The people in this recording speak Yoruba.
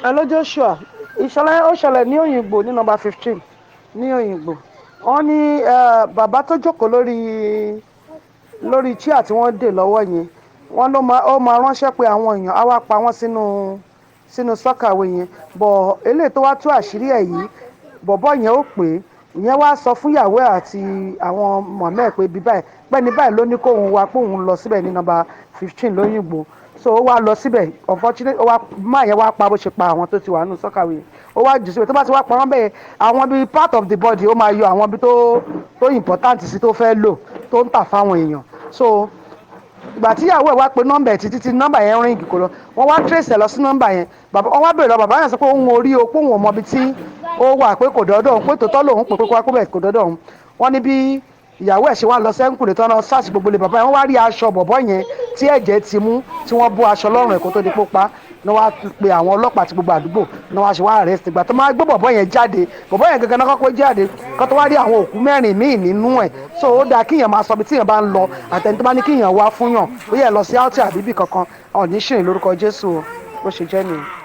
Hello Joshua, ìṣẹ̀lẹ̀ ó ṣẹlẹ̀ ní Òyìngbò ní nọ́mbà 15 ní Òyìngbò. Wọ́n ní bàbá tó jókòó lórí chair tí wọ́n dè lọ́wọ́ yẹn, wọ́n ló máa, ó máa ránṣẹ́ pé àwọn èèyàn á wá pa wọ́n sínú soakaway yẹn. Bọ̀ eléyìí tó wá tú àṣírí ẹ̀ yìí, bọ̀bọ́ yẹn ó pè é, ìyẹn wá sọ fún ìyàwó ẹ̀ àti àwọn mọ̀mọ́ ẹ̀ pé ibi báyìí pẹ́ni báyìí ló ní kóun wá, pé òun lọ síbẹ̀ ní nọ́mbà 15 lóyìnbó. So ó wá lọ síbẹ̀, unfortunately, ó wá máa yẹn wá pa bó ṣe pa àwọn tó ti wà nínú soakaway yẹn. Ó wá jù síbẹ̀. Tó bá ti wá pa wọ́n bẹ́ẹ̀, àwọn bíi part of the body, ó máa yọ àwọn ibi tó important sí, tó fẹ́ lò, tó ń tà fáwọn èèyàn. So ìgbà tí ìyàwó ẹ̀ wá pe nọ́mbà ẹ̀ títí tí nọ́mbà yẹn ring, kò lọ. Wọ́n wá trace ẹ̀ lọ sí nọ́mbà yẹn. Bàbá wọ́n wá bèèrè lọ, bàbá yẹn sọ pé òun ò rí o, pé òun ò mọ ibi tí ó wà, pé kò dọ́dọ̀ òun, pé tòótọ́ lòun pè pé kó wá kó bẹ̀, kò dọ́dọ̀ òun. Wọ́n ní bí ìyàwó ẹ̀ ṣe wá lọ sẹ́ńkùlé tán, lọ search gbogbo ilé bàbá yẹn, wọ́n wá rí aṣọ bọ̀bọ́ yẹn tí ẹ̀jẹ̀ ti mú, tí wọ́n bó aṣọ lọ́rùn ẹ̀ kó tó di pópa ní. Wọ́n á pe àwọn ọlọ́pàá àti gbogbo àdúgbò ní wọ́n á ṣe wá arrest. Ìgbà tó máa gbé bọ̀bọ́ yẹn jáde, bọ̀bọ́ yẹn gangan náà kọ́kọ́ jáde kó tó wá rí àwọn òkú mẹ́rin míì nínú ẹ̀. So ó dáa kíyàn máa sọ ibi tíyàn bá ń lọ, àtẹni tó bá ní kíyàn wá fún yàn, ó yẹ lọ sí outing àbíbì kankan. Ọ̀ní ṣìrìn lórúkọ Jésù o. Bó ṣe jẹ́ nìyẹn.